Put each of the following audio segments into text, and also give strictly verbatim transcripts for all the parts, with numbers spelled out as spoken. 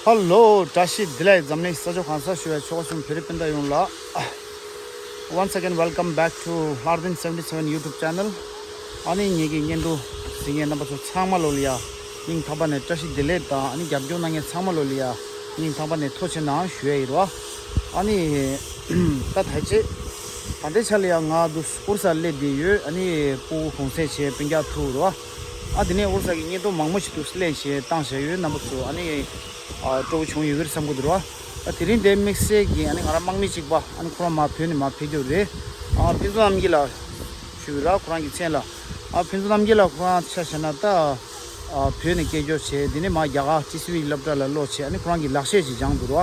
ཧེ་ལོ། བཀྲ་ཤིས་བདེ་ལེགས། འཛམ་གླིང་ས་ཕྱོགས་གང་སར་བཞུགས་པའི་ཆོལ་ཁ་གསུམ་བོད་རིགས་སྤུན་ཟླ་ཡོངས་ལ། Once again, welcome back to Hlarvin seventy seven YouTube channel. ཨ་ནི་ངེད་ཀྱི་བརྙན་ཐུང་གཟིགས་མཁན་རྣམ་པ་ཚོ་ཚང་མ་ལོ་ལ་ཡ། སྙིང་ཐག་པ་ནས་བཀྲ་ཤིས་བདེ་ལེགས་དང་། ཨ་ནི་རྒྱབ་སྐྱོར་གནང་མཁན་ཚང་མ་ལོ་ལ་ཡ། སྙིང་ཐག་པ་ནས་ཐུགས་རྗེ་ཆེ་གནང་ཞུ་ཡ་ཡིན་རོ། ཨ་ནི། ད་ད་ཆ། ད་ལྟའི་ཆ་ལ་ཡང་ང་འདུག་ཨུ་རུ་ས་སླེབས་བསྡད་ཡོད། ཨ་ནི་སྤུ་གུ་གུང་སེང་བྱས་སྤུན་ཀྱག་ཐུག་རོ། ཨ་དེ་ནས་ཨུ་རུ་ས་གི་བརྙན་ཐུང་མང་པོ་ཞིག་འདུག་ལེན་བྱས་བཏང་བཞག་ཡོད། རྣམ་པ་ཚོ་ཨ་ནི་ཨ་སྤྲོ་བོ་བྱུང་ཡོད་ཀྱི་རེད་བསམ་གྱི་འདུག་རོ། ཨ་དེ་རིང་དེ་དམིགས་བསལ་གྱི་ཨ་ནི་ང་རང་དམག་མི་གཅིག་པ་ཨ་ནི་ཁོ་རང་མར་བོད་ནས་མར་ཕེབས་རྒྱུ་རེད། ཨ་ཕུན་ཚོགས་རྣམ་རྒྱལ་ལགས་ཞུ་གི་ར། ཁོ་རང་གི་མཚན་ལ། ཨ་ཕུན་ཚོགས་རྣམ་རྒྱལ་ལགས་ཁོ་རང་ཆ་བཞག་ན་ད། ཨ་བོད་ནས་སྐད་སྒྱུར་བྱས། དེ་ནས་མར་རྒྱ་གར་ཊི་སི་ཝི་སློབ་གྲྭ་ལ་སློབ་བྱས། ཨ་ནི་ཁོ་རང་གིས་ལག་ཤེས་ཅིག་སྦྱངས་འདུག་རོ།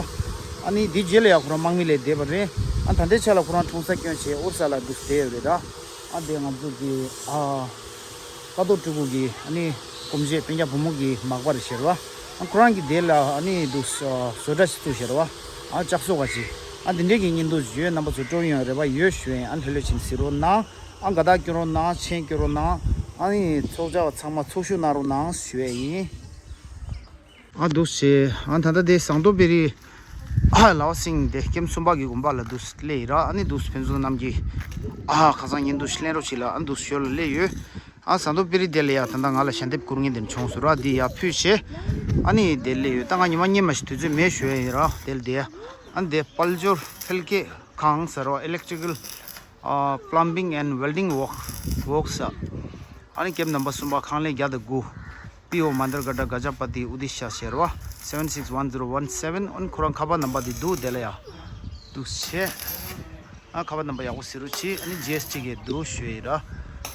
ཨ་ནི་དེ་རྗེས་ལ་ཡང་ཁོ་རང་དམག་མི་ལས་བསྡད་པ་རེད། ཨ་ད་ལྟའི་ཆ་ལ་ཁོ་རང་འཁྲུངས་ས་སྐྱོན་བྱས་ཨུ་རུ་ས་ལ་འདུག་བསྡད་ཡོད་རེད་ད། ཨ་དེ་ང་ཚོ་གི་ཨ་ཀ་རྡོར་སྤྲུལ་སྐུ་གི་ཨ་ནི་སྐུ་མཆེད་སྤུན་ཀྱག་བུ་མོ་གི་མག་པ་རེད་ཟེར་བ། ཨ་ཁོ་རང་གི་དེ་ལ་ཨ་ནི་འདུག་བཟོ་གྲྭ་ཞིག་བཙུགས་ཟེར་བ། ཨ་ལྕགས་བཟོ་ག་ཅིག་ཨ་དེ་འདྲས་ཀྱི་བརྙན་ཐུང་ཞིག་ཡོད། རྣམ་པ་ཚོ་སྤྲོ་ཡོང་རེ་བ་ཡོད་ཞུ་ཡིན། ཨ་ལྷོད་ལྷོད་བྱས་ནས་གཟིགས་རོགས་གནང་། ཨ་དགའ་རྟགས་སྐྱོན་རོགས་གནང་། མཆན་སྐྱོན་རོགས་གནང་། ཨ་ནི་ཚོགས་བཅར་བ་ཚང་མ་ཚོགས་ཞུགས་གནང་རོགས་གནང་ཞུ་ཡས་ཡིན། ཨ་འདུག་སེ་ཨ་ད་ལྟ་དེ་ཟངས་མདོག་དཔལ་རི་ཨ་ལའོ་སིང་དེ་ཀེམ་གསུམ་པ་གི་དགོན་པ་ལ་འདུག་སླེབས་ཡིན་ར། ཨ་ནི་འདུག་སེ་ཕུན་ཚོགས་རྣམ་རྒྱལ་ཨ་ཁ་སང་བརྙན་ཐུང་ཞིག་ལེན་རོགས་བྱེད་ལ། ཨ་འདུག་སེ་ཞོར་ལ་སླེབས་ཡོད། ཨ་ཟངས་མདོག་དཔལ་རི་དེ་ལ་ཡ་ད་ལྟ་ང་ལ་ཞལ་འདེབས་བསྐུར་མཁན་དེ་བྱུང་སོང་ར། འདི་ཡར་ཕུལ་བྱས་ཨ་ནི་དེ་སླེབས་ཡོད། ད་ང་ཉི་མ་སྔོན་མ་ཞིག་དུས་ཚོད་མེད་ཞུ་ཡས་ཡིན་ར། དེ་ལ་དེ་ཨ་ནི་དེ་དཔལ་འབྱོར་འཕེལ་རྒྱས་ཁང་ཟེར་རོ། Electrical ཨ་Plumbing and Welding Work- Works། ཨ་ནི་ཀེམ་ནམ་བར་གསུམ་པ། ཁང་ལས་བརྒྱ་དང་དགུ། པི་ཨོ་མན་དར་ག་ཏྲ་ག་ཇ་པ་ཏི་ཨུ་དི་ཤ་ཟེར་བ། སེ་ཝེན་སིགས་ཝན་ཛི་རོ་ཝན་སེ་ཝེན། ཨ་ནི་ཁོ་རང་ཁ་པར་ནམ་བར་དེ་འདུག་དེ་ལ་ཡ། འདུག་སེ་བྱས། ཨ་ཁ་པར་ནམ་བར་ཡག་པོ་གཟིགས་རོགས་བྱེད། ཨ་ནི་ཇི་ཨེས་ཊི་གི་འདུག་ཞུ་ཡས་ར།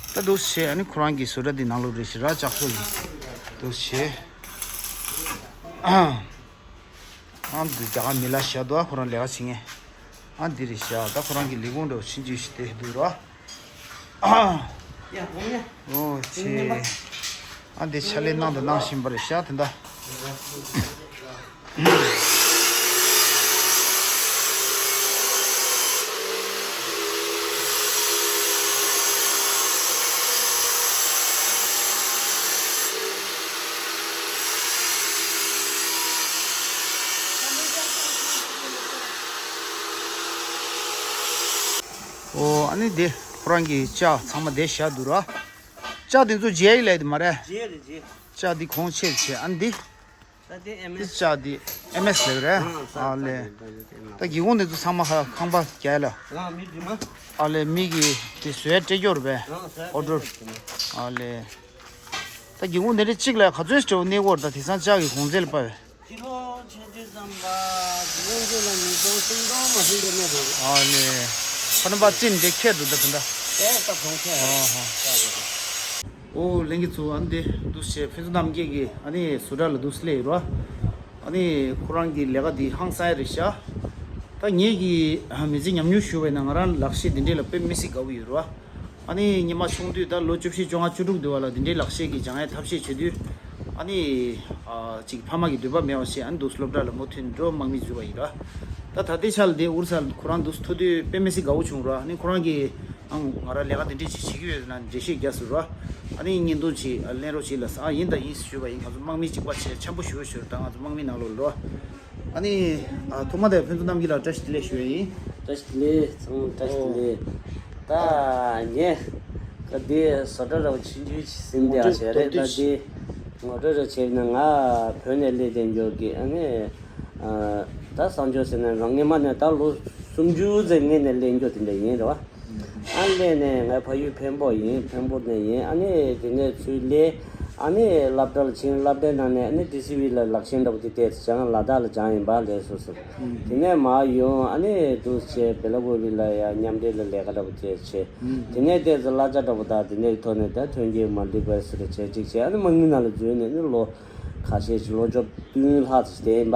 ད་འདུག་སེ་བྱས་ཨ་ནི་ཁོ་རང་གི་བཟོ་གྲྭ་དེ་ནང་ལོགས་རེད་ཤག་ར། ལྕགས་བཟོ་གི་འདུག་སེ་བྱས། ཨ་འདི་རྒྱ་གར་མི་ལ་བཞག་འདུག་ཁོ་རང་ལས་ཀ་བྱེད་མཁན། ཨ་འདི་རེད་ཤག་ད་ཁོ་རང་གི་ལས་ཁུངས་འདྲ་བོ་ཕྱིན་རྒྱུ་ཞིག་དེ་འདུག་ར། ཡ་ཧོ་ཡ། ཨོ་ཆེ། ཨ་འདི་ཕྱག་ལས་གནང་དང་གནང་བཞིན་པ་རེད་ཤག་དེ་འདྲ། ཨོ་ཨ་ནི་དེ་ཁོ་རང་གི་ལྕགས་ཚང་མ་དེ་བཞག་འདུག་ར། ལྕགས་དེ་ཚོ་ཇེ་ཨའི་ལབ་དེ་མ་རེད། ཇེ་རེད་ཇེ། ལྕགས་དེ་གོང་ཆེ་ཆེ། ཨ་ནི་དེ། ད་དེ་ཨེམ་དེ་ཨེས། ལྕགས་དེ་ཨེམ་ཨེས་ལབ་རེད། ཨ་ལས། ད་སྒེའུ་ཁུང་དེ་ཚོ་ཚང་མ་ཧ་ཁང་པ་རྒྱག་ལ། རང་མི་རྫུན་མ། ཨ་ལས་མི་གི་དེ་བཟོས་སྤྲད་རྒྱུ་རེད་པས། རང་བཟོས་ཨོ་ཌར། སྤྲད་རྒྱུ་རེད། ཨ་ལས། ད་སྒེའུ་ཁུང་དེ་འདྲ་གཅིག་ལ་ག་ཚོད་སྤྲད་གནས་སྐོར་ད་དེང་སང་ལྕགས་ཀྱི་གོང་ཚད་ལ་དཔག་པས། ཕྱི་ལོགས་ཆེ་འདི་ཙམ་པ་ཡོང་རྒྱུ་ལ་ཉིས་སྟོང་སུམ་སྟོང་མ་ཟིན་པའི་གནས་འདུག་ཨ་ནི། ཁ་ནམ་པ་ཙིན་དེ་ཁྱེད་འདུག་ད་དེ་འདྲ། ཨེ་ད་གོང་ཁྱེད། ཨོ་ཧོ། ཨོ་ལྷན་རྒྱས་ཚོ་ཨ་ནི་དེ་འདུག་སེ་ཕུན་ཚོགས་རྣམ་རྒྱལ་གྱི་ཨ་ནི་བཟོ་གྲྭ་ལ་འདུག་སེ་སླེབས་ཡོད་ར། ཨ་ནི་ཁོ་རང་གི་ལས་ཀ་འདི་ཧང་སང་ཡ་རེད་ཤག་ད་ངེད་ཀྱི་མི་ཚེ་ཉམས་མྱོང་ཞུ་བས་ན་ང་རང་ལག་ཤེས་འདི་འདྲས་ལ་དཔེ་མི་སྲིད་དགའ་བོ་ཡོད་ར། ཨ་ནི་ཉི་མ་ཆུང་དུས་ད་ལོ་བཅུ་བཞི་བཅོ་ལྔ་བཅུ་དྲུག་དུས་བ་ལ་འདི་འདྲའི་ལག་ཤེས་ཀྱི་སྦྱང་ཡའི་ཐབས་ཤེས་བྱེད་དུས། ཨ་ནི། ཨ་ཅིག་ཕ་མ་གི་འདོད་པ་མེད་པ་བྱས་ཨ་ནི་འདུག་སློབ་གྲྭ་ལ་མུ་མཐུད་འགྲོ་དམག་མི་འཛུལ་བ་ཡིན་ར། ད་ད་ལྟའི་ཆ་ལ་དེ་ཨུ་རུ་ས་ཁོ་རང་འདུག་ཐུག་དུས་དཔེ་མི་སྲིད་དགའ་བོ་བྱུང་ར། ཨ་ནི་ཁོ་རང་གིས་ཨང་ང་རང་ལས་ཀ་འདི་འདྲས་ཅིག་བྱེད་ཀྱི་ཡོད་ན་འགྲེལ་བཤད་རྒྱག་ཟེར་ར། ཨ་ནི་བརྙན་ཐུང་ཅིག་ཨ་ལེན་རོགས་བྱེད་ལ་ཟེར། ཨ་ཡིན་ད་ཡིན་ཞུས་པ་ཡིན། ང་ཚོ་དམག་མི་གཅིག་པ་བྱས་འཆམ་པོ་ཞུ་ཞུ་ད་ང་ཚོ་དམག་མི་ནང་ལོགས་ལ་འགྲོ། ཨ་ནི། ཨ་ཐོག་མ་དེ་ཕུན་ཚོགས་རྣམ་རྒྱལ་ལགས་བཀྲ་ཤིས་བདེ་ལེགས་ཞུ་ཡ་ཡིན། བཀྲ་ཤིས་བདེ་ལེགས། ཚང་མ་བཀྲ་ཤིས་བདེ་ལེགས། ད་ངས་ད་འདི་བཟོ་གྲྭ་ར་བ་ཕྱིན་ཆུ་ཟིན་བསྡད་ཡ་བྱས་རེད། ད་འདི་ངོ་སྤྲོད་ར་བྱས་ན་ང་བོད་ནས་སླེབས་བསྡད་འགྱོ་གི། ཨ་ནི་ཨ་ད་གསང་སྤྱོད་ཟེར་ན་རང་སྔོན་མ་ནས་ད་ལོ་སུམ་ཅུ་ཙམ་སྔོན་ནས་སླེབས་འགྱོ་དེ་འདྲ་ཡིན་རེད་བ། ཨ་ལས་ནས་ངའི་ཕ་ཡུལ་འཕན་པོ་ཡིན། འཕན་པོ་ནས་ཡིན། ཨ་ནི་དེ་ནས་ཚུར་སླེབས། ཨ་ནི་སློབ་གྲྭ་ལ་ཕྱིན། སློབ་གྲྭའི་ནང་ནས་ཨ་ནི་ཊི་སི་ཝི་ལ་ལག་ཤེས་འདྲ་པོ་དེ་བལྟས་ཙང་ལ་དྭགས་ལ་སྦྱངས་ཡིན་པ་ལས་སོ་སོ། དེ་ནས་མར་ཡོང་། ཨ་ནི་འདུག་བྱས་བེ་ལ་ཀོ་བི་ལ་ཡ་མཉམ་འབྲེལ་ལ་ལས་ཀ་འདྲ་པོ་བྱས་བྱས། དེ་ནས་བལྟས་ཙང་གླ་ཆ་འདྲ་པོ་དང་དེ་འདྲའི་ཐོག་ནས་ད་ཐོན་སྐྱེད་མ་འགྲིག་པ་སི་རེ་བྱས་ཅིག་བྱས། ཨ་ནི་དམག་མི་ནང་ལ་འཛུལ་ནས་ཨ་ནི་ལོ་ཁ་ཤས་ཅིག་ལོ་བཅོ་བདུན་ལྷག་ཙམ་བསྡད་ཡིན་པ།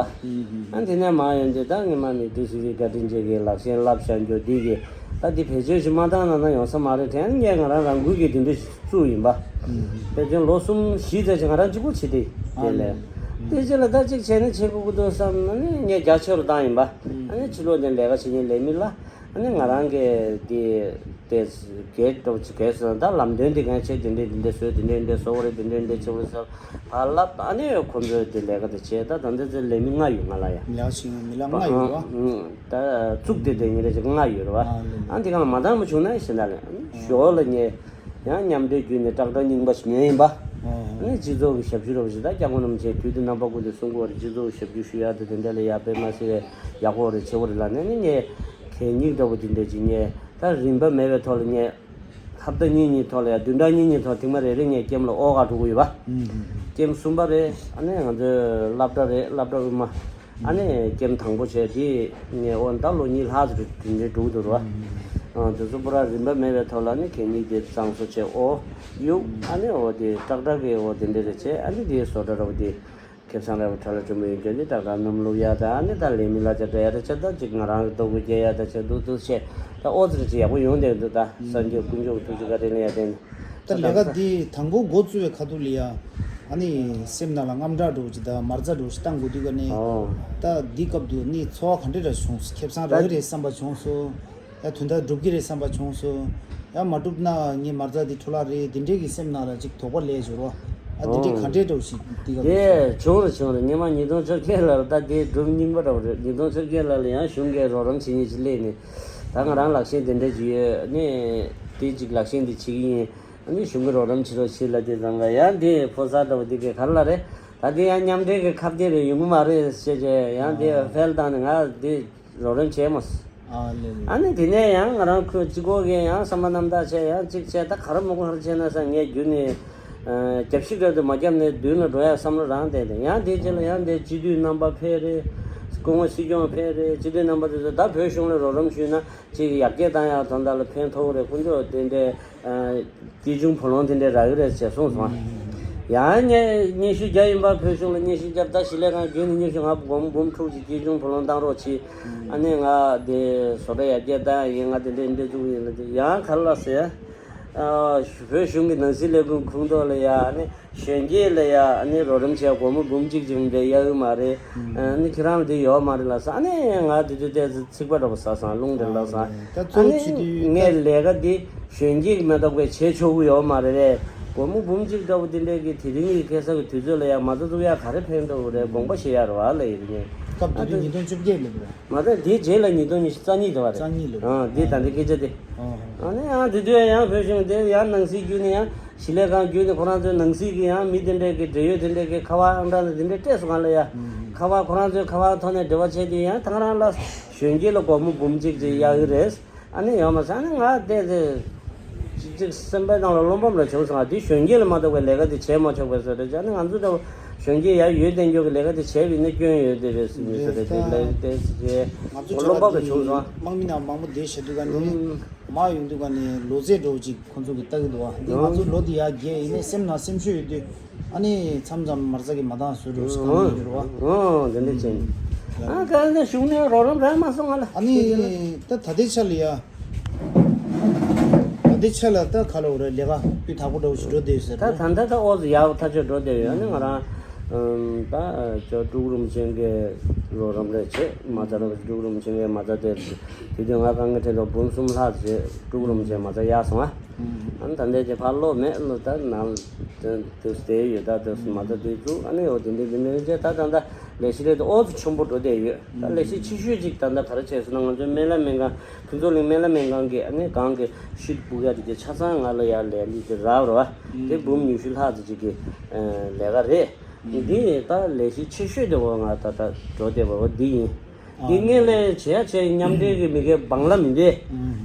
ཨ་དེ་ནས་མར་ཡོང་དུས་ད་སྔོན་མ་ནས་ཊི་སི་ཝི་བཀའ་དྲིན་ཆེ་གི་ལག་ཤེས་བསླབ་བྱ་འགྱོ་དུས་ཀྱི་ད་དེ་བེད་སྤྱོད་ཞིག་མ་བཏང་ན་ན་ཡོང་ས་མ་རེད་དྲན། ངས་ང་རང་རང་འགུལ་གྱིས་དེ་འདྲ་ཞིག་བཙུགས་ཡིན་པ། དཔེ་ཅན་ལོ་གསུམ་བཞི་ཙམ་ཞིག་ང་རང་གཅིག་པོ་བྱེད་དེ་དེ་ལས། དེ་རྗེས་ལ་ད་གཅིག་བྱས་ན་བྱེད་དགོས་ཀྱི་འདུག་བསམ་ན་ནི་ངས་རྒྱ་ཆེ་རུ་བཏང་ཡིན་པ། ཨ་ནི་ཕྱི་ལོགས་ནས་ལས་ཀ་བྱེད་མཁན་ལས་མི་ལ་ཨ་ནི་ང་རང་གི་དེ། དེ་གས་ཏོག་ཅིག་གས་སོང་། ད་ལམ་སྟོན་དེ་གང་བྱས། དེ་འདྲས་དེ་འདྲས་བཟོས། དེ་འདྲས་འདྲས་བཟོ་བ་རེད། དེ་འདྲས་འདྲས་བྱེད་པ་རེད་ཟེར་ཕར་ལབ། ཨ་ནི་ཁོ་ཚོས་དེ་ལས་ཀ་དེ་བྱས། ད་ད་ལྟ་ཚེ་ལས་མི་ལྔ་ཡོད་ང་ལ་ཡ། ལས་ཀ་བྱེད་མི་ལ་ལྔ་ཡོད་རེད་བ། ད་བཙུགས་དེ་དེ་ཉིན་རེ་ཅིག་ལྔ་ཡོད་རེད་བ། ཨ་ལེ་ལེ། ཨ་འདི་གང་ལ་མ་འདང་མ་བྱུང་ན་ཞེ་ད་ལས་ཞོར་ལ་ངས་ཡང་མཉམ་འབྲེལ་བརྒྱུད་ནས་ཏྲག་ཏྲག་རྙིང་པ་ཞིག་ཉོས་ཡིན་པ། ཨ་ནི་སྤྱི་ཚོགས་ཀྱི་ཞབས་ཞུ་རོགས་ཞེ་ད་སྐྱབས་མགོན་རིན་པོ་ཆེ་དུས་དེ་རྣམ་པ་ཀུན་ཏུ་གསུང་གི་ཡོད་རེད། སྤྱི་ཚོགས་ཀྱི་ཞབས་ཞུ་ཞུ་ཡག་དེ་དེ་འདྲ་ལ་ཡག་དཔེ་མ་སྲིད་པའི་ཡག་པོ་རེད། ཆེ་བོ་རེད་ལབ་ནས་ནི་ངས་གད་སྙིགས་འདྲ་བོ་དེ་འདྲ་ཅིག་ངས་ད་རིན་པ་མེད་པའི་ཐོག་ལ་ངས་ཧབ་ཏ་གཉིས་གཉིས་ཐོག་ལ་ཡ་བདུན་ཕྲག་གཉིས་གཉིས་ཐོག་ཐེངས་མ་རེ་རེ་ངས་ཀེམ་ལ་ཨོ་ག་འགྲོ་གི་ཡོད་པ། ཀེམ་གསུམ་པ་རེད། ཨ་ནི་ང་ཚོའི་སློབ་གྲྭ་རེད། སློབ་གྲྭ་དབུས་མ། ཨ་ནི་ཀེམ་དང་པོ་བྱས་དེ་ངས་ཨོ་ད་ལོ་གཉིས་ལྷག་ཙམ་དེ་འདྲའི་འགྲོ་གི་འདུག་ར། ཨ་དེ་ཚོ་པུ་ར་རིན་པ་མེད་པའི་ཐོག་ལ་ནི་གད་སྙིགས་དེ་གཙང་བཟོ་བྱས་ཨོ་གཡུག་ཨ་ནི་ཨོ་དེ་ཏྲག་ཏྲག་གི་ཨོ་དེ་འདྲ་རེ་བྱས། ཨ་ནི་དེའི་བཟོ་གྲྭ་ར་བ་དེ་ཁེ་བཟང་ར་བ་གྲྭ་ལ་ཆེན་པོ་ཡོད་རྒྱུ་ནི་ཏག་ཏག་སྣུམ་བླུགས་ཡ་ད། ཨ་ནི་ད་ལས་མི་གླ་ཆ་སྤྲད་ཡ་ད་ཆ་ད་ཅིག་ང་རང་གི་ལྟོ་གོས་རྒྱག་ཡ་ད་ཆ་འདུག་འདུག་བྱས་ད་ཨོ་ཙི་རེ་ཅིག་ཡག་པོ་ཡོང་བསྡད་འདུག་ད་སངས་རྒྱས་དཀོན་མཆོག་གི་ཐུགས་རྗེ་བཀའ་དྲིན་ལ་ཡ་བརྟེན་ད་ལས་ཀ་འདི་དང་པོ་འགོ་བཙུགས་པའི་ཁ་ཐུག་ལ་ཡ། ཨ་ནི་སེམས་ནང་ལ་དངངས་སྐྲག་འདྲ་བོ་ཅིག་དང་མ་རྩ་འདྲ་བོ་ཞིག་བཏང་དགོས་དུས་ཀ་ནས། ཨོ། ད་འདི་སྐབས་དུ་ནི་ཚོར་བ་ག་འདྲ་འདྲ་བྱུང་སོང་། ཁེ་བཟང་རག་གི་རེད་བསམ་པ་བྱུང་སོང་། ཡ་དོན་དག་འགྲུབ་ཀྱི་རེད་བསམ་པ་བྱུང་སོང་། ཡ་མ་འགྲུབ་ན་ངའི་མ་རྩ་འདི་འཕྲོ་བརླག་རེད། འདི་འདྲའི་གི་སེམས་ནང་ལ་ཅིག་དོགས་པ་སླེབས་བྱུང་རོ། ཨ་འདི་འདྲའི་ག་འདྲའི་འདྲ་བོ་ཞིག་འདི་ག་དེ་བྱུང་རེད་བྱུང་རེད། སྔོན་མ་ཉིས་སྟོང་བཅོ་བརྒྱད་ལ་ད་དེ་སྒྲུབ་རྙིང་པ་འདྲ་བོ་རེད། ཉིས་སྟོང་བཅོ་བརྒྱད་ལ་ལ་ཡང་གཞུང་གིས་རོགས་རམ་བྱེད་མཁན་ཅིག་སླེབས་ནས། ད་ང་རང་ལག་ཤེས་དེ་འདྲ་ཅིག་ཡོད་ནས་དེ་ཅིག་ལག་ཤེས་འདི་བྱེད་ཀྱི་ཡིན། ཨ་ནི་གཞུང་གི་རོགས་རམ་བྱེད་རོགས་བྱེད་ལབ་དུས་ཙམ་ལ་ཡང་དེ་ཕོ་གསར་འདྲ་བོ་དེ་གས་ག་རེ་ལབ་རེད། ད་དེ་ཡང་མཉམ་འབྲེལ་གྱི་ཁ་གཏད་རེ་ཡོང་གི་མ་རེད་ཟེར་བྱས་ཡང་དེ་ཨ་ཧྥལ་བཏང་ནས་ང་དེ་རོགས་རམ་བྱས་མ་སོང་། ཨ་ལེ་ལེ། ཨ་ནི་དེ་ནས་ཡང་ང་རང་ཁོའི་གཅིག་པོ་གིས་ཡང་བསམ་པ་རྣམ་དག་བྱས་ཡང་གཅིག་བྱས་ད་ག་རེ་མ་དགོས་ག་རེ་བྱས་ན་བསམ་ངས་རྒྱུན་ནས་རྒྱབ་ཤིག་རབ་ཏུ་མ་བརྒྱབ་ནས་མདུན་ལ་འགྲོ་ཡག་བསམ་བློ་རང་བསྡད་དེ། ཡང་དེའི་རྗེས་ལ་ཡང་དེ་སྤྱི་འཐུས་རྣམ་པ་ཕེབས་རེད། སྐུ་ངོ་སྲིད་སྐྱོང་ཕེབས་རེད། སྤྱི་འཐུས་རྣམ་པ་དེ་ཚོ་ད་བོད་གཞུང་ལ་རོགས་རམ་ཞུས་ན་ཅིག་ཡར་རྒྱས་བཏང་ཡག་དོན་དག་ལ་ཕན་ཐོགས་རེད། དཀོན་མཆོག་དེ་འདྲའི་ཨ་སྐྱིད་ཆུང་བུ་ལོན་དེ་འདྲའི་རག་གི་རེད་ཅེས་གསུངས་སོང་། ཡང་ངས་སྙན་ཞུ་རྒྱག་ཡིན་པ། བོད་གཞུང་ལ་སྙན་ཞུ་རྒྱབ། ད་ཞི་ལས་ཁང་བརྒྱུད་ནས་སྙན་ཞུ། ང་སྒོར་མོ་འབུམ་དྲུག་ཅིག་སྐྱིད་ཆུང་བུ་ལོན་བཏང་རོགས་གྱིས། ཨ་ནི་ང་དེ་བཟོ་གྲྭ་ཡར་རྒྱས་བཏང་ཡིན། ང་དེ་འདྲའི་འདྲ་བཙུགས་ཡིན་ལ། དེ་ཡང་ག་རེ་ལབ་ཟེར། ཨ་བོད་གཞུང་གི་ནང་སྲིད་ལས་ཁུངས་ཁོངས་གཏོགས་ལ་ཡ་ཨ་ནི་གཞོན་སྐྱེས་ལ་ཡ་ཨ་ནི་རོགས་རམ་བྱས་སྒོར་མོ་འབུམ་གཅིག་ཅིག་འདྲ་གཡར་གི་མ་རེད། ཨ་ནི་ཁྱེད་རང་ལ་དེ་ཡོད་མ་རེད་ལབ་སོང་། ཨ་ནི་ང་དེ་དུས་ཏོག་ཙམ་ཚིག་པ་འདྲ་པོ་ཟ་སོང་། རླུང་འདྲ་ལངས་སོང་། ཨ་ནི་ངས་ལས་ཀ་འདི་གཞོན་སྐྱེས་མ་གཏོགས་པའི་བྱེད་ཆོག་གི་ཡོད་མ་རེད་རེད། སྒོར་མོ་འབུམ་གཅིག་འདྲ་པོ་འདི་འདྲས་ཀྱི་དེ་རིང་གི་ཁ་སང་གི་དུས་ཚོད་ལ་ཡང་མ་རྩ་བཙུགས་ཡག་ག་རེ་ཕན་ཐོགས་རེད། དགོངས་པ་བཞེས་ཡག་རེད་བ་ལབ་ཡིན་ངས། སྐབས་ཨ་དེ་དུས་ཉིས་སྟོང་བཅོ་བརྒྱད་ལོ་རེད། མ་རེད། དེའི་རྗེས་ལ་ཉིས་སྟོང་ཉི་ཤུ་རྩ་གཉིས་དེ་བ་རེད། རྩ་གཉིས་ལོ་རེད། ཨ་དེ་ད་འདི་སྐད་ཆ་དེ། ཨ་ནི་ཡང་དེ་དུས་ཡང་བོད་གཞུང་དེ་ཡང་ནང་སྲིད་བརྒྱུད་ནས་ཡང་ཞི་ལས་ཁང་བརྒྱུད་ནས་ཁོ་རང་ཚོའི་ནང་སྲིད་ཀྱི་ཡང་མི་དེ་འདྲས་ཀྱི་འབྲེལ་ཡོད་དེ་འདྲས་ཀྱི་ཁ་པར་ཨང་གྲངས་དེ་འདྲས་སྤྲད་སོང་ང་ལ་ཡ། ཁ་པར་ཁོ་རང་ཚོའི་ཁ་པར་ཐོག་ནས་འབྲེལ་བ་བྱས་དུས་ཡང་ད་ག་རང་ལ་གཞོན་སྐྱེས་ལ་སྒོར་མོ་འབུམ་གཅིག་ཅིག་གཡར་གི་རེད། ཨ་ནི་ཡོད་མ་ཟེར་ནི་ང་བལྟས་ཚེ། ཅིག་ཅིག་སེམས་པའི་ནང་ལ་བློ་ཕམ་རེ་བྱུང་སོང་། ང་འདི་གཞོན་སྐྱེས་ལ་མ་གཏོགས་པའི་ལས་ཀ་འདི་བྱས་མ་ཆོག་པའི་བཟོ་འདྲ་བྱས། ཨ་ནི་ང་ཚོ་འདྲ་བོ་གཞོན་སྐྱེས་ཡར་ཡོད་བསྡད་མཁན་གྱི་ལས་ཀ་འདི་བྱས་པ་ཡིན་ན་སྐྱོན་ཡོད་བསྡད་པའི་མི་ཚོ་རེད་དེ་ལས་དེ་བྱས་ང་ཚོ་བློ་ཕམ་རེ་བྱུང་སོང་། དམག་མི་ནང་མང་པོ་བསྡད་བཞག་དུས་ཀ་ནི་མར་ཡོང་དུས་ཀ་ནི་ལོ་ཚད་འདྲ་བོ་ཅིག་ཁོང་ཚོ་གི་ལྟ་གི་འདུག་བ། འདི་ང་ཚོ་ལོ་འདི་ཡར་རྒས་ཡིན་ནའི་སེམས་ནང་སེམས་ཤུགས་ཡོད་དུས། ཨ་ནི་མཚམས་མཚམས་མ་རྩ་གི་མ་འདང་བཟོ་འདྲ་ཞིག་གང་ཡོད་རེད་བ། ཨོ་དེ་འདྲ་བྱས་ནས། ཨ་ག་ནས་གཞུང་ནས་རོགས་རམ་རག་མ་སོང་ང་ལ། ཨ་ནི་ད་ད་ལྟའི་ཆ་ལ་ཡ། ད་ལྟའི་ཆ་ལ་ད་ག་ལ་འོ་རེད། ལས་ཀ་སྤུས་དག་པོ་འདྲ་བོ་ཞིག་འགྲོ་བསྡད་ཡོད་ཟེར་ད། ད་ལྟ་ད་ཨོ་ཙི་ཡག་པོ་ཐག་ཆོད་འགྲོ་བསྡད་ཡོད། ཨ་ནི་ང་རང་ད་ཅོ་ཀྲུའུ་རིན་པོ་ཆེ་གི་རོགས་རམ་རེད་བྱས། མ་རྩ་རོགས་ཀྲུའུ་རིན་པོ་ཆེ་གི་མ་རྩ་དེ་དེ་དུས་ང་དཀའ་ངལ་འཕྲད་འགྲོ་འབུམ་གསུམ་ལྷག་བྱས་ཀྲུའུ་རིན་པོ་ཆེ་མ་རྩ་གཡར་སོང་ཨ། ཨ་ནི་ད་ལྟའི་དེ་ཕར་ལོག་མེད་ལོ། ད་ནང་དུ་བསྡད་ཡོད། ད་དུ་མ་ད་དུས་ཚུགས་ཨ་ནི་འོ་དེ་འདྲའི་དེ་འདྲའི་བྱས། ད་ད་ད་ལས་གཞི་ལས་དུ་ཨོ་ཙི་ཆེན་པོ་འགྲོ་བསྡད་ཡོད། ད་ལས་གཞི་ཆེ་ཤོས་ཅིག་ད་ད་ག་རེ་བྱས་སོང་ན། ང་ཚོའི་སྨན་བླ་སྨན་ཁང་། ཕུན་ཚོགས་གླིང་སྨན་བླ་སྨན་ཁང་གི་ཨ་ནི་གང་གི་ཤུད་སྤུག་ཡ་དེ་གི་ཆ་ཚང་ང་ལ་ཡར་ལས་འདི་དེ་རག་རོ། དེ་འབུམ་ཉི་ཤུ་ལྷག་ཙམ་ཅིག་གི་ལས་ཀ་རེད། འདི་ད་ལས་གཞི་ཆེ་ཤོས་དེ་འོ་ང་ད་ད་འགྲོ་བསྡད་པ་འོ་འདི་ཡིན། འདི་ངས་ལས་བྱས་བྱས་མཉམ་འབྲེལ་གྱི་མི་སྒེར་བང་ལ་མི་འདུག་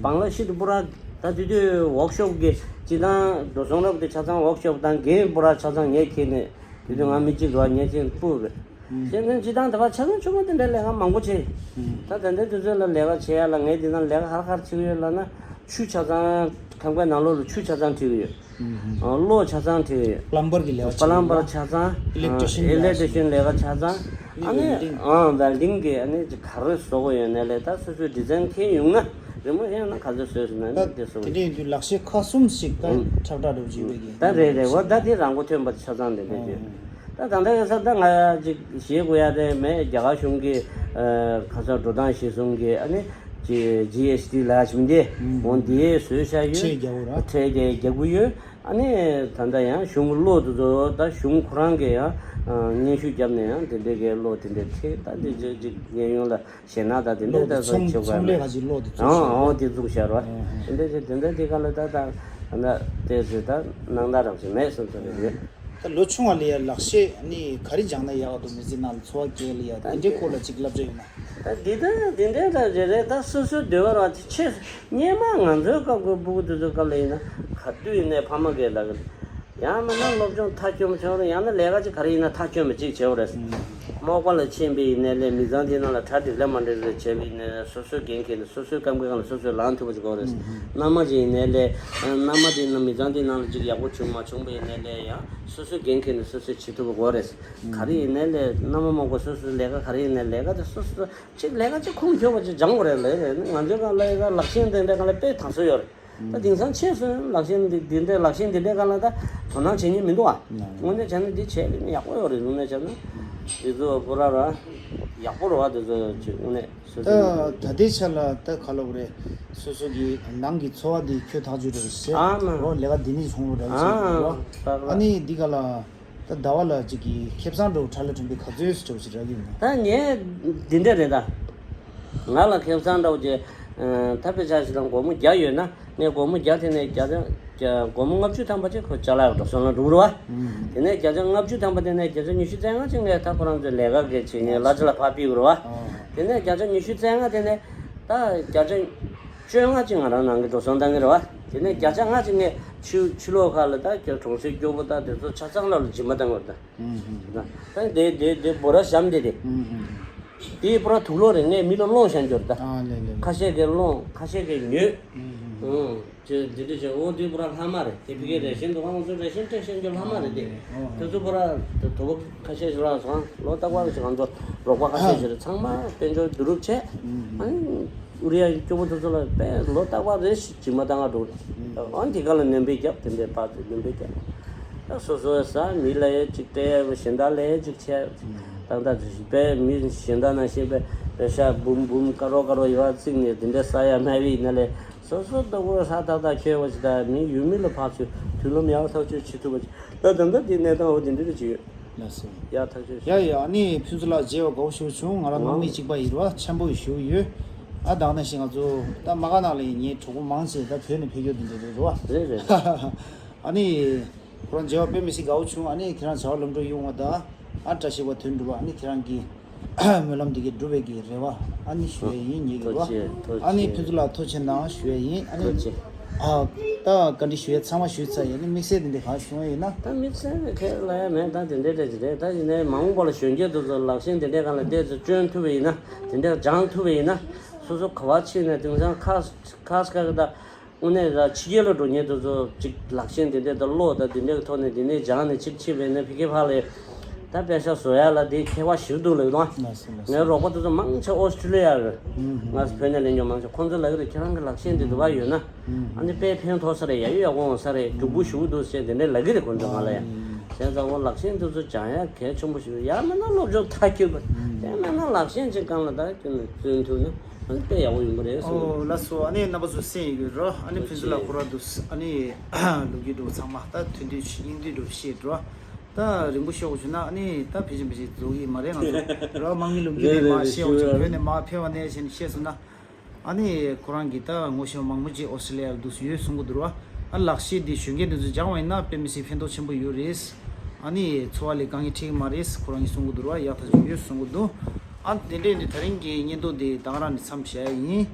བང་ལ་ཤི་ཏུ་པུ་ར་ད་དུས་དུས་ཝོག་ཤོབ་ཀྱི་སྤྱི་བཏང་འགྲོ་སོང་རབ་དེ་ཆ་ཚང་ཝོག་ཤོབ་དང་འགན་པུ་ར་ཆ་ཚང་ངས་ཁྱེར་ནས་དུས་དུས་ང་མི་གཅིག་རོགས་ངས་ཁྱེར་སྤུར་རེད། བྱས་ནས་སྤྱི་བཏང་དེ་བ་ཆ་ཚང་ཆུང་མ་དེ་འདྲའི་ལས་ཀ་མང་པོ་བྱས། ད་དེ་འདྲའི་དུས་ཚོད་ལ་ལས་ཀ་བྱེད་ཡ་ལ་ངས་འདི་ན་ལས་ཀ་ཧར་ཧར་བྱེད་ཀྱི་ཡོད་ལབ་ན་ཆུ་ཆ་ཚང་ཁང་པའི་ནང་ལོགས་ལ་ཆུ་ཆ་ཚང་ཁྲིད་ཀྱི་ཡོད། གློག་ཆ་ཚང་ཁྲིད་ཀྱི་ཡོད། པ་ལམ་པར་གྱི་ལས་ཀ་པ་ལམ་པར་ཆ་ཚང་། ཨི་ལེག་ཊི་ཤན་ཨི་ལེག་ཊི་ཤན་ལས་ཀ་ཆ་ཚང་། ཨ་ནི་ཝེལ་ཌིང་གི་ཨ་ནི་ག་རེ་བཟོ་དགོས་ཡོད་ནའི་ལས་ད་སོ་སོའི་ཌི་ཛའིན་ཁྱེར་ཡོང་ན་རི་མོ་ཧེ་ན་ག་ཚོད་བཟོས་སོང་ན་ཨ་ནི་དེ་བཟོ་དགོས། དེ་འདྲ་ཡིན་དུས་ལག་ཤེས་ཁག་གསུམ་ཞིག་ད་ཁྲག་ཁྲག་འགྲོ་བཞིན་པའི་གི་ད་རེད་རེད། འོ་ད་དེ་རང་མགོ་ཐོན་པ་ཆ་ཚང་དེ་འདྲ་རེད། ད་ད་ལྟ་གི་ས་ད་ང་ཅིག་ཞེད་དགོས་ཡ་དེ་མེད། རྒྱ་གར་གཞུང་གི་ཁ་སང་འགྲོ་སྟངས་གཞི་བཟུང་གི་ཨ་ནི་ ཀྱི་ཇི་ཨེས་ཊི་ལ་ཞིག་འདི་ཨུམ། འོང་འདི་བཟོས་བཞག་ཡོད། ཁྲལ་རྒྱག་དགོས་ར། ཁྲལ་རྒྱག་རྒྱག་དགོས་ཡོད། ཨ་ནི་ད་ལྟ་ཡང་གཞུང་གི་གློག་དེ་ཚོ་ད་གཞུང་ཁོ་རང་གིས་ཡང་སྙན་ཞུ་བརྒྱབ་ནས་ཡང་དེ་འདྲའི་གི་གློག་དེ་འདྲ་ཁྲལ་ད་དེ་ཅིག་ཅིག་ཉེན་ཡོང་ལ་ཞེད་སྣང་ད་དེ་འདྲའི་ད་བཟོ་ཆོག་ག་ཚོང་ལས་ཁ་ཅིག་གློག་དེ་ཚུགས་ཤག་ར། དེ་ཚུགས་ཤག་ར། དེ་འདྲ་ཅིག་དེ་འདྲ་དེ་ག་ལ་ད་ད་ད་དེ་ཚོ་ད་སྣང་དག་རང་ཞིག་མེད་བསམ་ཚོད་རེད་ཡོད། ད་ལོ་ཆུང་བ་ལ་ཡ་ལག་ཤེས་ནི་ག་རེ་སྦྱངས་ན་ཡག་ག་འདུག་མི་ཚེ་ནང་ལ་འཚོ་བ་སྐྱེལ་ལ་ཡ་དེ་འདྲའི་སྐོར་ལ་ཅིག་བསླབ་བྱ་ཡོད་ན། ད་འདི་ད་འདི་འདྲའི་ད་རེ་རེ་ད་སོ་སོའི་འདོད་པ་ར་ཆེ་སྙེ་མ་ང་ཚོའི་སྐབས་ཀྱི་སྤུ་གུ་དེ་ཚོའི་སྐབས་ལ་ཡིན་ན་ག་དུས་ཡིན་ནའི་ཕ་མ་གིས་ལ་གི་ཡང་མིན་ན་སློབ་སྦྱོང་མཐའ་འཁྱོངས་བྱེད་རེད། ཡང་ན་ལས་ཀ་ཅིག་ག་རེ་ཡིན་ན་མཐའ་འཁྱོངས་པ་ཅིག་བྱེད་རེད། མོག་པ་ལ་ཕྱིན་པ་ཡིན་ནའི་ལས་མི་ཚང་དེའི་ནང་ལ་གྲ་སྒྲིག་ལས་མ་འགྲིག་རེད་བྱས་པ་ཡིན་ནའི་སོ་སོའི་འགན་འཁྱེར་ནས་སོ་སོའི་སྐབས་ཀྱི་སྒང་ལ་སོ་སོས་ལངས་ཐུབ་པ་ཅིག་དགོས་རེད། མནའ་མ་ཅིག་ཡིན་ནའི་ལས་མནའ་མ་དེ་ཡིན་ན་མི་ཚང་དེའི་ནང་ལ་ཅིག་ཡག་པོ་བྱུང་མ་བྱུང་པ་ཡིན་ནའི་ལས་ཡང་སོ་སོའི་འགན་འཁྱེར་ནས་སོ་སོས་བྱེད་ཐུབ་པ་དགོས་རེད། ག་རེ་ཡིན་ནའི་ལས་མནའ་མ་མོག་པ་སོ་སོའི་ལས་ཀ་ག་རེ་ཡིན་ནའི་ལས་ཀ་དེ་སོ་སོ་ཅིག་ལས་ཀ་ཅིག་ཁུངས་འཁྱོལ་བ་ཅིག་སྦྱང་དགོས་རེད་ལབ་རེད། ང་ཚོའི་སྒང་ལ་ཡ་ལག་ཤེས་དེ་འདྲའི་སྒང་ལ་དཔེ་དག་ས་ཡོད་རེད། ད་དེང་སང་ཆེས་སུ་ལག་ཤེས་འདི་འདི་འདྲའི་ལག་ཤེས་འདི་འདྲའི་སྒང་ལ་ད་དོ་སྣང་བྱེད་མཁན་མི་འདུག་ཨ། དངོས་གནས་བྱས་ན་འདི་བྱས་ཡག་པོ་ཡོད་རེད། དངོས་གནས་བྱས་ན་འདི་ཚོ་པུ་ར་ར་ཡག་པོ་རེད་བ། འདི་ཚོ་ཅིག་དངོས་གནས་སོ་ད་སོ་ད་ལྟའི་ཆ་ལ་ད་ག་ལབ་རེད། སོ་སོ་གི་ནང་གི་འཚོ་བ་འདི་ཁྱོད་ཐག་གཅོད་རེད་ཟེར། ཨ་མ་རོ་ལས་ཀ་འདི་ནས་བྱུང་རོགས་རེད་ཟེར་རོ། ཨ་ནི་འདི་ག་ལ། ད་ཟླ་བ་ལ་གཅིག་གི་ཁེ་བཟང་འདྲ་བོ་ཁྲ་ལ་ཁྲིམས་པའི་ག་ཚོད་སུ་འདྲ་བོ་ཞིག་རག་གི་ཡོད་ན། ད་ངས་འདི་འདྲ་རེད་ད། ང་ལ་ཁེ་བཟང་འདྲ་བོ་ཅིག་ད་དཔེ་ཆ་ཞིག་དང་སྒོར་མོ་བརྒྱ་ཡོད་ན་ངས་སྒོར་མོ་བརྒྱ་དེ་ནས་བརྒྱ་ཆ་སྒོར་མོ་ལྔ་བཅུ་ཐམ་པ་ཅིག་ཁོ་ཅ་ལག་འགྲོ་སོང་ལ་འགྲོ་གི་རེད་བ། དེ་ནས་བརྒྱ་ཆ་ལྔ་བཅུ་ཐམ་པ་དེ་ནས་བརྒྱ་ཆ་ཉི་ཤུ་རྩ་ལྔ་ཅིག་ངས་ད་ཁོ་རང་ཚོའི་ལས་ཀ་གི་བྱེད་ཉེན་གླ་ཆ་ལ་ཕར་ཕུལ་གི་རེད་བ། དེ་ནས་བརྒྱ་ཆ་ཉི་ཤུ་རྩ་ལྔ་དེ་ནས་ད་བརྒྱ་ཆ་བཅོ་ལྔ་ཅིག་ང་རང་ནང་གི་འགྲོ་སོང་བཏང་གི་རེད་བ། དེ་ནས་བརྒྱ་ཆ་ལྔ་ཅིག་ངས་ཕྱི་ཕྱི་ལོགས་ཁག་ལ་ད་ཁྱོད་གྲོང་གསེབ་སྐྱོ་པོ་ད་དེ་ཚོ་ཆ་ཚང་ལ་ལ་སྦྱིན་པ་བཏང་གི་རེད་ད། ད་དེ་དེ་དེ་འབོ་ར་བཞམ་དེ་རེད། དེའི་པུ་ར་དུག་ལོག་རེད། ངས་མི་ལ་སློང་བཞག་འགྱུར་ད། ཁ་ཤས་ཀྱིས་སློང་ཁ་ཤས་ཀྱིས་ཉོས། ཨང་། ཅེས་འདི་འདྲ་བྱས། འོ་དེ་པུ་ར་ལྷག་མ་རེད། དེ་ཕ་གིའི་རེ་ཤན་འདུག་ཨང་། ང་ཚོ་རེ་ཤན་སྤྲད་བཞག་འགྱུར་ལྷག་མ་རེད་དེ། དེ་ཚོ་པུ་ར་དེ་དོ་པོ་ཁ་ཤས་ཤིག་རག་སོང་། ལོ་རྟག་པར་ཞིག་ང་ཚོ་རོགས་པ་ཁ་ཤས་ཤིག་རེད། ཚང་མ་དཔལ་འབྱོར་བསྡུ་རུབ་བྱས། ཨ་ནི་ཨུ་རི་ཡ་སྐྱོ་པོ་དེ་ཚོ་ལ་དཔེ་ལོ་རྟག་པར་རེ་ཞིག་སྦྱིན་པ་བཏང་ག་འགྲོ། ཨ་ནི་དེ་ག་ལ་སྣོན་པ་བརྒྱབ། དེ་འདྲའི་བར་དུ་སྣོན་པ་བརྒྱབ། ད་སོ་སོའི་ས་མི་ལ་ཡ་གཅིག་སྤྲད། གཞན་དག་ལ་ཡ་གཅིག་བྱས། ད་ལྟ་དཔེ་མི་གཞན་དག་ནང་བཞིན་པའི་པེ་ཤ་འབུམ་འབུམ་ཀ་རོ་ཀ་རོ་ཡོད་བ་བརྩིགས་ནས་དེ་འདྲའི་ས་ཡ་མ་བི་ན་ལས་སོ་སོ་ལྟ་བུ་ས་ཏག་ཏག་ཁྱོད་བ་ཞིག་ད་མི་ཡུལ་མི་ལ་ཕར་ཚུར་མདུན་ལམ་ཡག་ཐག་ཆོད་བྱེད་ཐུབ་པ་ཞིག་ད་ད་ལྟ་དེ་གནས་སྟངས་འོ་དེ་འདྲ་རེ་ཅིག་ཡོད། ལགས་སོ། ཡག་ཐག་ཆོད་ཡ་ཡ། ཨ་ནི་ཕུན་ཚོགས་ལགས་མཇལ་བ་དགའ་བོ་ཞེ་པོ་བྱུང་། ང་རང་ནང་མི་གཅིག་པ་ཡིན་རོ་ཆེན་པོ་ཞེ་པོ་ཡོད། ཨ་ད་ག་ནང་བཞིན་ང་ཚོ་ད་མ་ག་ནང་ལ་ཡིན་ངའི་གྲོགས་པོ་མང་ཆེ་ད་བོད་ནས་ཕེབས་ཡོད་དེ་འདྲ་རེད་རོ། རེད་རེད། ཨ་ནི། ཁོ་རང་མཇལ་བ་དཔེ་མི་སྲིད་དགའ་བོ་བྱུང་། ཨ་ནི་ཁྱེད་རང་བྱ་བ་ལམ་འགྲོ་ཡོང་བ་དང་ཨ་བཀྲ་ཤིས་པ་དོན་འགྲུབ་པ། ཨ་ནི་ཁྱེད་རང་གི་སྨོན་ལམ་འདི་གའི་འགྲུབ་པའི་གི་རེ་བ་ཨ་ནི་ཞུ་ཡ་ཡིན། ངེད་ཀྱི་རོ། ཐུགས་རྗེ་ཆེ། ཐུགས་རྗེ་ཆེ། ཨ་ནི་ཕུན་ཚོགས་ལགས་ཐུགས་རྗེ་གནང་ཞུ་ཡ་ཡིན། ཨ་ནི་ཐུགས་རྗེ་ཆེ། ཨ་ད་བཀའ་འདྲི་ཞུ་ཡ་ཚང་མ་ཞུས་ཚར་ཡིན། ཨ་ནི་དམིགས་བསལ་འདི་འདྲ་གང་བྱུང་ཡིན་ན། ད་དམིགས་བསལ་ནི་ཁས་ལ་ཡ་མེད། ད་དེ་འདྲའི་འདྲ་ཅིག་རེད། ད་ཡིན་ནའི་མ་འོངས་པ་ལ་གཞོན་སྐྱེས་དེ་ཚོ་ལག་ཤེས་དེ་འདྲའི་སྒང་ལ་བལྟས་ཚེ་སྐྱོན་ཐུབ་པ་ཡིན་ན། དེ་འདྲའི་སྦྱང་ཐུབ་པ་ཡིན་ན། སོ་སོ་ག་བ་ཕྱིན་ནས་དེང་སང་ཁ་ཁ་ཁ་ཁ་ད། དངོས་གནས་ད་ཕྱི་རྒྱལ་ལ་འགྲོ་མཁན་དེ་ཚོ་ཅིག་ལག་ཤེས་འདི་འདྲས་དང་བློ་དང་འདི་འདྲས་ཀྱི་ཐོག་ནས་འདི་ནས་སྦྱངས་ནས་ཅིག་ཕྱིན་པ་ཡིན་ན་ཕ་གི་ཕར་ལ་ད་པེ་ཤ་བཟོ་ཡ་ལ་དེ་མཁས་པ་ཞིག་འདུག་ལབ་དང་། ལགས་སོ་ལགས་སོ། ངའི་རོགས་པ་དེ་ཚོ་མང་ཆེ་ཨོ་སི་ཀྲི་ལི་ཡ་རེད། ང་ཚོ་བོད་ནས་ལེན་རྒྱུ་མང་ཆེ་ཁོང་ཚོ་ལབ་ཀྱི་རེད། ཁྱེད་རང་གི་ལག་ཤེས་འདི་འདུག་པ་ཡོད་ན་ཨ་ནི་དཔེ་ཕན་ཐོགས་ས་རེད། ཡ་ཡོ་ཡག་པོ་འོང་ས་རེད། རྒྱུགས་པོ་ཞུ་གི་འདུག་ཟེར་དེ་འདྲས་ལབ་ཀྱི་རེད་ཁོང་ཚོ་གང་ལ་ཡ། བྱས་ཙང་འོ་ལག་ཤེས་འདི་ཚོ་སྦྱང་ཡ་གལ་ཆེན་པོ་ཞིག་རེད། ཡང་མིན་ན་སློབ་སྦྱོང་མཐའ་འཁྱོལ་དགོས། ཡང་མིན་ན་ལག་ཤེས་ཅིག་སྒང་ལ་ད་ཁྱོན་ནས་བརྩོན་ཐུབ་ན། ཨ་ནི་དཔེ་ཡག་པོ་ཡོང་གི་རེད་གསུངས། ཨོ་ལགས་སོ། ཨ་ནི་རྣམ་པ་ཚོ་གསན་ཡོད་ཀྱི་རོ། ཨ་ནི་ཕུན་ཚོགས་ལགས་ཁོ་རང་འདུག་ཨ་ནི་ལོ་རྒྱུས་འདྲ་བོ་ཚང་མ་ད་ཐུང་ཐུང་ཞིག་སྙིང་བསྡུས་འདྲ་བོ་བཤད་འགྲོ། ད་རིང་པོ་ཤོག་བྱུང་ན་ཨ་ནི་ད་ཕལ་ཆེར་ཕལ་ཆེར་རྫོགས་ཀྱི་མ་རེད། ང་ཚོ་རོ་མང་གི་ལོ་རྒྱུས་རེད་མ་བཤད་འོ་ཅིག་བོད་ནས་མ་ཕེབས་པ་ནས་བྱས་ནས་བཤད་སོང་ན། ཨ་ནི་ཁོ་རང་གིས་ད་ངོ་ཤེས་པ་མང་པོ་ཅིག་ཨོ་སི་ཀྲི་ལི་ཡ་ལ་འདུག་སེ་ཡོད་གསུང་གི་འདུག་རོ། ཨ་ལག་ཤེས་འདི་གཞོན་སྐྱེས་འདི་ཚོས་སྦྱངས་པ་ཡིན་ན་དཔེ་མི་སྲིད་ཕན་ཐོགས་ཆེན་པོ་ཡོད་རེད། ཨ་ནི་འཚོ་བ་ལ་དཀའ་ངལ་འཕྲད་ཀྱི་མ་རེད་ཁོ་རང་གིས་གསུང་གི་འདུག་ར། ཡག་ཐག་ཆོད་ཡོད་གསུང་གི་འདུག་ཨ་དེ་འདྲས་འདི་ད་རིང་གི་བརྙན་ཐུང་འདི་ད་ག་རང་ནས་མཚམས་བཞག་ཡ་ཡིན།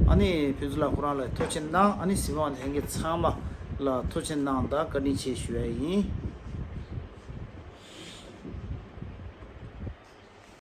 ཨ་ནི་ཕུན་ཚོགས་ལགས་ཁོ་རང་ལ་ཐུགས་རྗེ་གནང་། ཨ་ནི་གཟིགས་པ་ལྷན་རྒྱས་ཚང་མ་ལ་ཐུགས་རྗེ་གནང་དང་བཀའ་དྲིན་ཆེ་ཞུ་ཡ་ཡིན།